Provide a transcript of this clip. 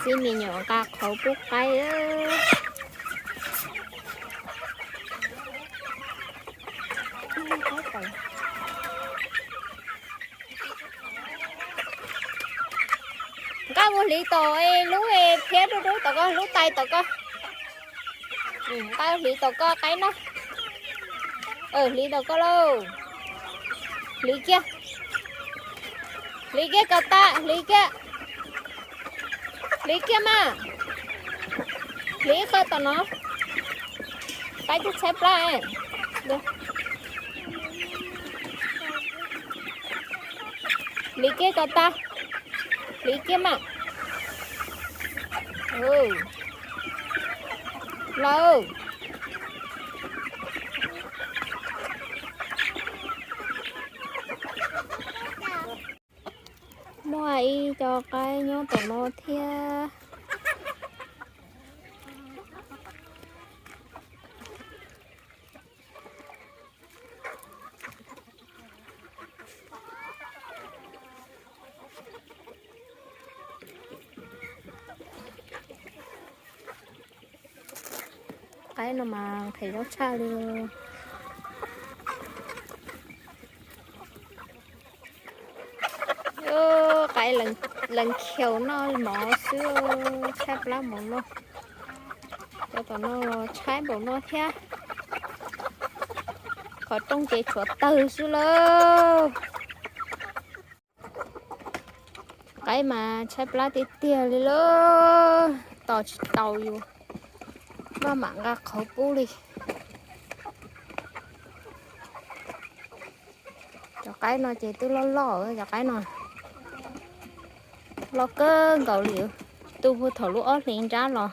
Txiv me nyuam nqa qhauv pub qaib. Nqa mus hliv tom lub phiab dub dub tom ko, lub tais tom ko. Nqa hliv tom ko qaib no. Hliv tom ko lauj. Hliv kiag. Hliv kiag kom tas, hliv kiag. Hliv kiag mas. Hliv qhov tom no. Qaib twb tshaib plab. Hliv kiag kom tas. Hliv kiag mas. Lauj. Muaj ib co qaib nyob tom no thiab. Qaib no mas nqhis zaub tshaj li. Qaib lees khiaus noj mov xwb, tshaib plab npaum no. Cov tom no los tshaib npaum no thiab. Qhov rooj ces tshuav tawg xwb lauj. Qaib mas tshaib plab tiag tiag li lauj, tos tsis tau yus, maj mam nqa qhauv pub li. Cov qaib no ces twb loj loj, cov qaib no loj kawg nkaus li, tu puag thaum lub ob hlis nrab los